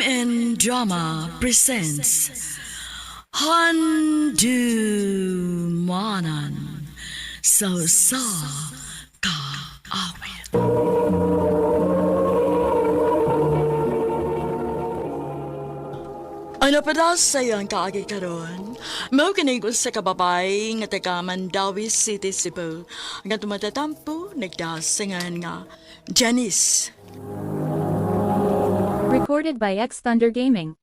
MN Drama presents Handumanan sa sa kaawit. Ano pa daw sa iyang kaagi karon? Mao kini sa kababay nga taga Mandawi City, Cebu. Nga tumatatampo nagdasingan nga Janice. Recorded by X Thunder Gaming.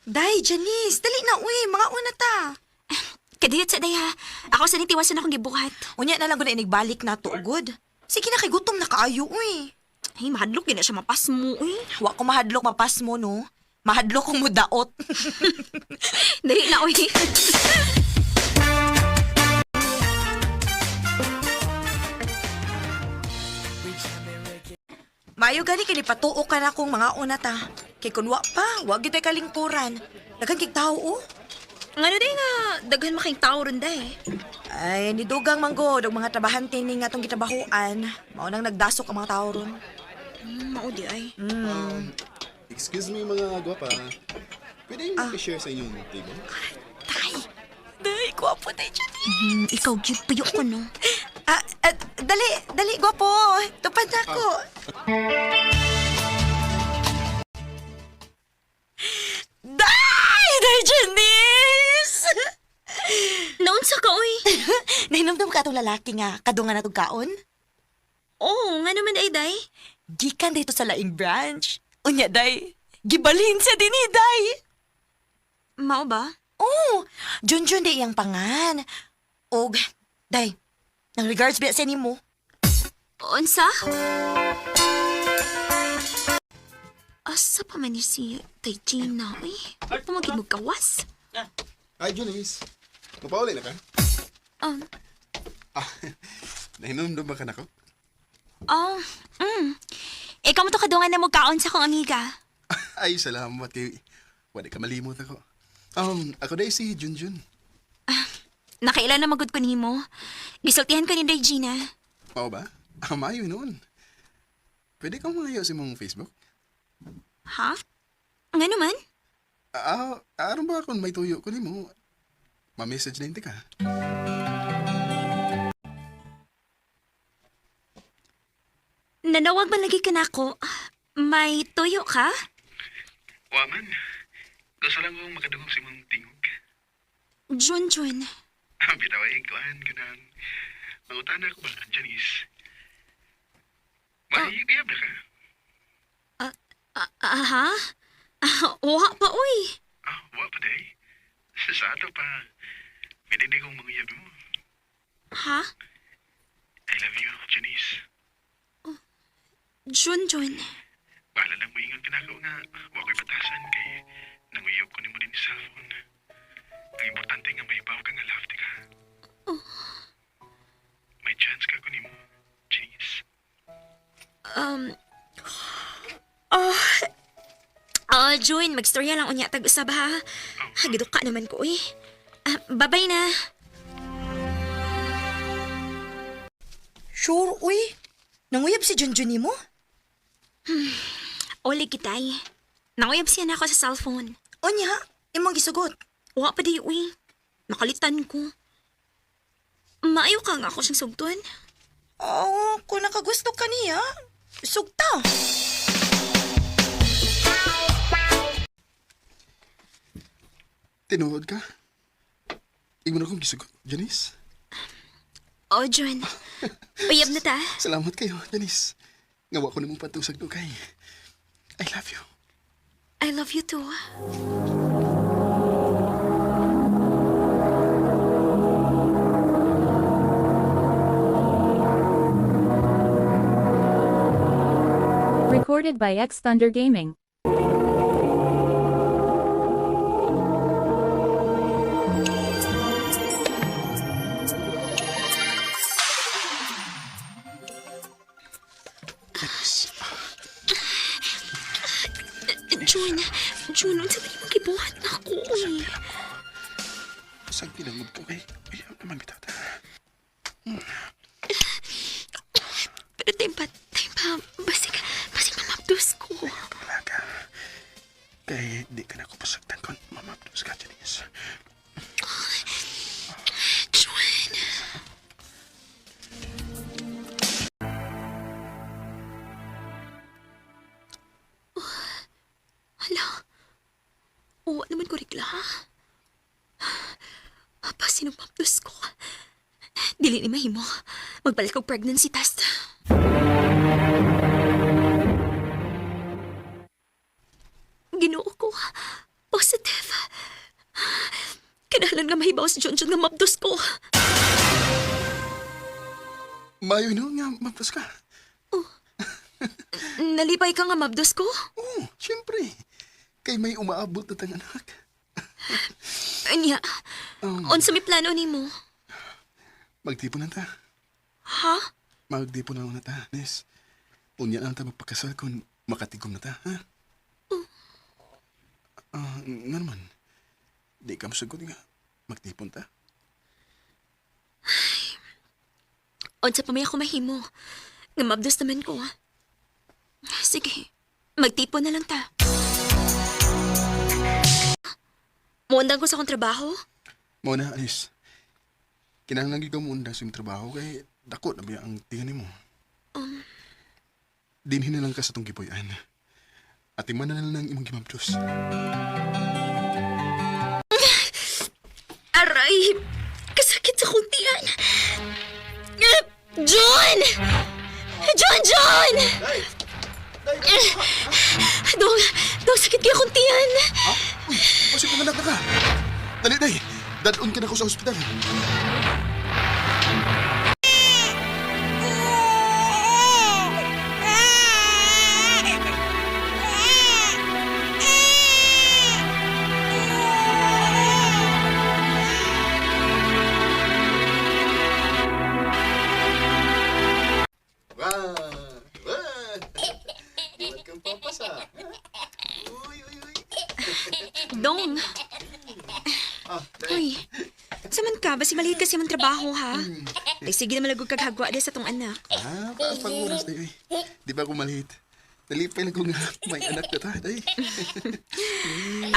Day, Janice, dali na uy, mga una ta. Kadiyot sa day ha. Ako sa nitiwasan akong gibuhat. Unya na lang gud inigbalik na to ugod. Sige na kay gutom na kaayo uy. Ay, mahadlok yun na siya mapasmo uy. Wa ko mahadlok mapas mo no. Mahadlok kong mudaot. Dali na uy. Maayo gani kay patuo ka na kung mga una ta. Kay kun wa pa, wa gyud tay kalingkuran. Daghan kig tawo oh. Ngano day nga, daghan making tao ron day. Ay, nidugang manggod og mga trabahante ni nga atong gitrabahoan. Mao nang nagdasok ang mga tao ron. Mao di ay. Excuse me mga gwapa. Pwede yung share sa inyong table? Tay, Day, gwapo day, Janice. ikaw gyud tuyo ko no. Ah, ah, dali, dali, gwapo. Tupad na ako. Day! Day, Janice! Naunsa ka uy? Nahinomdom ka atong lalaki nga, kadungan natong kaon? Oo, nga naman ay day. Gikan dito sa laing branch. Unya, day. Gibalhin siya din eh, day. Mao ba? Oh, Junjun day iyang pangan. Og, day, nang regards ba sa nimo? Unsa? Asa pa man ni si Tay Gina uy? Pumagid mo gawas. Hi, Janice. Mapauli na ka? Ah, nahinumdum ba ka na ko? Oh, Ikaw mo to kadungan na mo kaon sa akong amiga. Ay, salamat kay... Wala ka malimot ako. Ako day si Junjun. Nakailan na magud ko nimo. Gisultihan ko ni Regina. Pao ba? Ah, maayo noon. Pwede kang mangayo sa imong Facebook? Ha? Nga naman? Ah, aron ba kung may tuyo ko nimo? Ma-message na hindi ka. Nanawag man lagi ka na ako. May tuyo ka? Waman. Gusto lang kong makadungog sa imong tingog. Jun Jun. Bitaw ay kuan ganang. Mangutana ko ba, Janice? May uyab na ka? Ah, aha? Ah, wa pa uy. Ah, wa pa day. Sa ato pa. Pwede di kong manguyab mo. Ha? I love you, Janice. Jun Jun. Bahala lang mo ingon kinako nga wa ko'y batasan kay nanguyab ko nimo din sa cellphone. Ang importante nga may ka nga love di ka. May chance ka ko nimo, Janice. Um... Oh... Oh, Jun, magstorya lang unya tag-usab ha. Hagidok ka naman ko uy. Ah, babay na. Sure, uy. Nanguyab si Junjun nimo? Oli kitay. Nanguyab siya na ako sa cellphone. Unya, imong gisugot. Wa pa di uy. Nakalitan ko. Maayo ka nga ako siyang sugton. Oh, kung nakagusto ka niya, sugta. Tinuod ka? Ingon akong gisugot, Janice. Oh, Jun. Uyab na ta. Salamat kayo, Janice. Nga wa ko nimong patusag kay. I love you. I love you too. Recorded by X Thunder Gaming. Janice. Jun, Jun, unsa ba imong gibuhat na ako? Uy? Sag tinangod ko kay. Uyab naman bitaw ta. ko regla. Pa, sinong mabdos ko? Dili ni mahimo. Magbalik og pregnancy test. Ginoo ko. Positive. Kinahanglan nga mahibaw si John John nga mabdos ko. Mayo no nga mabdos ka. Nalipay ka nga mabdos ko? Oo, siyempre. Kay may umaabot na tang anak. Anya, unsa may plano nimo? Magtipon na ta. Ha? Magtipon na na ta, Nes. Unya na ta magpakasal kung makatigom na ta, ha? Ah, nga naman. Di ka masagot nga. Magtipon ta. Unsa pa may ako mahimo? Nga mabdos naman ko. Sige, magtipon na lang ta. Muundang ko sa akong trabaho. Mo na, Anis. Kinahanglan gyud ka muunda sa imong trabaho kay dako na ba ang tingin nimo. Dinhi na lang ka sa tong gipuy-an. Atiman na lang ang imong gimabdos. Aray! Kasakit sa kuntian! John! John! John! Dong, dong, sakit kaya kuntian. Uy, kasi panganak na ka. Dali, day. Dadun ka na ko sa ospital. Wow! Wow! Iwan kang pampasa. Uy, uy, uy. Dong. Uy, saman ka? Basi maliit kasi man trabaho, ha? Ay, sige na malagog kag hagwa di sa tong anak. Ah, pag oras na eh. Di ba ako maliit? Nalipay lang ko nga may anak na ta, day.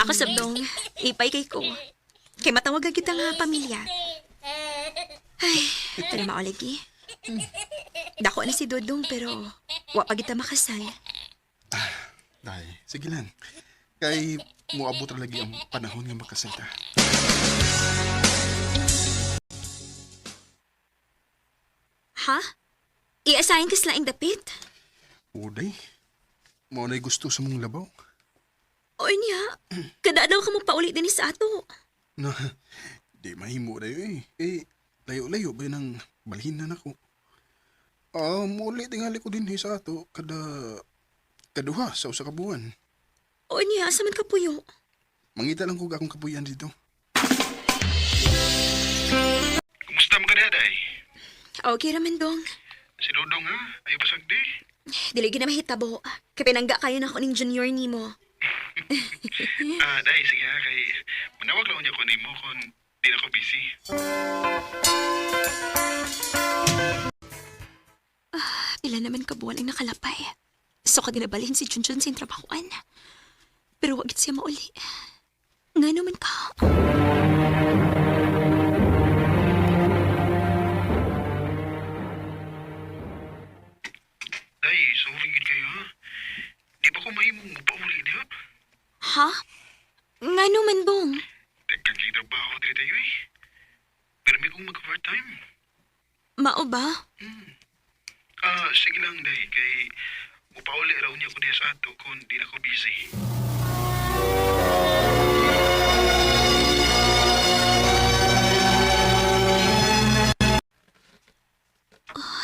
Ako sa dong, ipay kay ko. Kay matawag kita nga pamilya. Ay, pero maolagi. Dako na si Dodong pero wa pa kita makasal. Day, sige lang. Kay muabot ra lagi ang panahon nga makasal ta. Ha? I-assign ka sa laing dapit? Uday, mao na'y gusto sa mong labaw. O niya, kada daw ka mo pauli din sa ato. Na, di mahimo na eh. Eh, layo-layo ba yun ang balhin na nako? Ah, muli tingali ko din eh sa ato kada kaduha sa usa ka buwan. O niya, asa man ka puyo? Mangita lang ko akong kapuyan dito. Kumusta man ka diha, day? Okay raman dong. Si Dodong ha? Ay basag di. Dili gina mahitabo. Kay pinangga kayo na ako ning junior nimo. Ah, day, sige ha, kay manawag lang niya ko nimo kung di na ko busy. Pila naman ka buwan ang nakalapay. So ka ginabalhin si Junjun sa trabahoan. Pero wag siya mauli. Nga naman ka. Day, sorry gid kayo ha. Di ba ko mahimong mopauli diha? Ha? Nga naman dong. Dagkang kay trabaho diri tayo eh. Pero may kong mag-part-time. Mao ba? Ah, sige lang, day. Kay mupauli raw niya ko diha sa ato kung di na ko busy.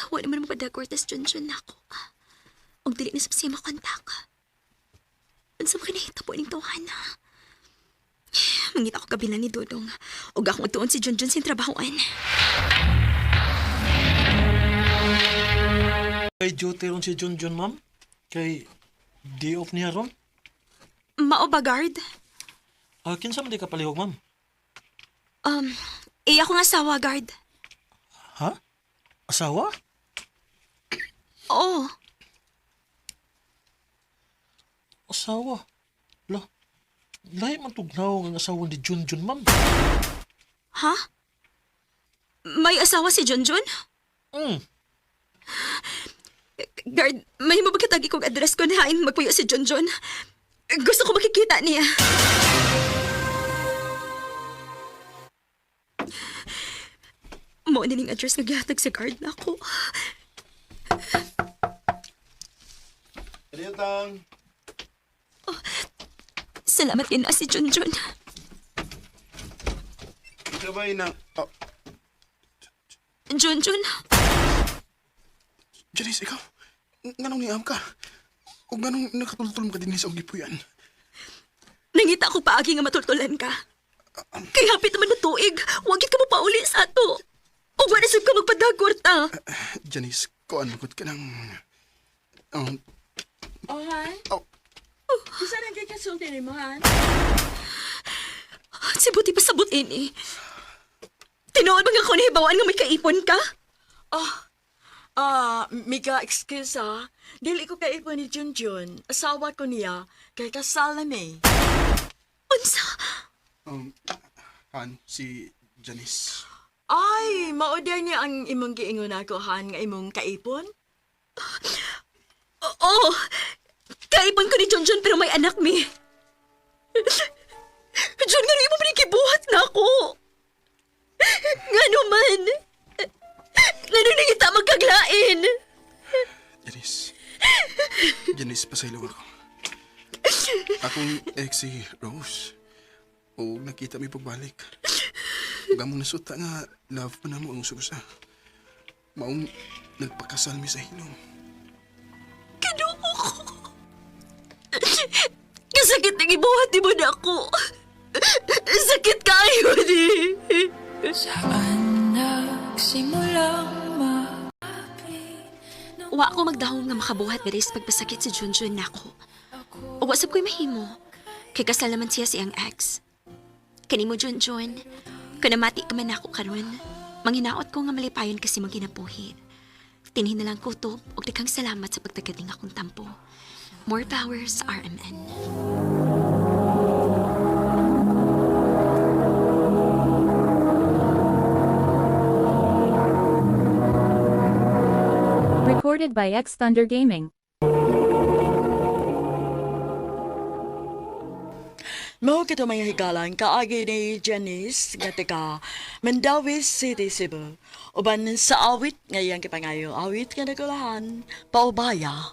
Wala naman mapadagortas Junjun nako. Og dili na sa siya makontak. Unsa man kinahitabo ining tawhana? Mangita ko kabila ni Dodong. Og akong tuon si Junjun sa trabahoan. Kay duty ron si Junjun, ma'am. Kay day off niya ron. Mao ba, guard? Ah, kinsa man di ka palihog, ma'am? Iya ko nga asawa, guard. Ha? Asawa? Oo. Asawa? La, lahi man tugnaw ang asawa ni Junjun, ma'am. Ha? May asawa si Junjun? Mm. Guard, may mabagkatagi kong address ko na hain magpuyo si Junjun. Gusto ko makikita niya. Mao na ning address nga gihatag sa guard na ako. Tang. Salamat kay na si Junjun. Sabay na. Oh, Junjun, Janice, ikaw. Nganong niam ka? O nganong nakatultol mo ka din sa ugipuyan? nangita ko paagi nga matultulan ka. Kay hapit naman na tuig, wag gid ka mo pauli sa ato. Ug wala sab ka magpadagwarta. Janice, kuan magod ka ng... Oh, Han? Oh. Isa nang kikasulti ni mo, Han? Si buti pa sabot ini. Tinuod ba nga ko nahibawaan nga may kaipon ka? Oh, ah, Mika, excuse ah. Dili ko kaipon ni Junjun. Asawa ko niya, kay kasal na mi. Unsa? um, Han, si Janice. Ay, maoday niya ang imong giingon ako, Han, nga imong kaipon? Oo. Kaipon ko ni Junjun pero may anak mi. Jun, nga imo man na ako. Nga naman. Nga nangita magkaglain. Janice. Janice, pasaylo ako. Akong ex si Rose. O nakita mi pagbalik. Ug among nasuta nga love pa namo ang usa. Maong nagpakasal mi sa hilom. Kinuko ko. Kasakit ng ibuhat ni mo na ako. Sakit kayo ni. Saan nagsimulang Wa ko magdahom nga makabuhat diri sa pagpasakit si Junjun nako. Wa sab ko'y mahimo. Kay kasal naman siya siyang ex. Kanimo Junjun, kanamati ka man nako karon. Manghinaot ko nga malipayon kasi magkinabuhi. Tinhin na lang kutob ug daghang salamat sa pagtagating akong tampo. More powers, RMN. Recorded by X Thunder Gaming. Mao kito mga higalan kaagi ni Janice nga taga Mandawi City, Cebu. Uban sa awit nga iyang kipangayo awit nga nagulahan, paubaya.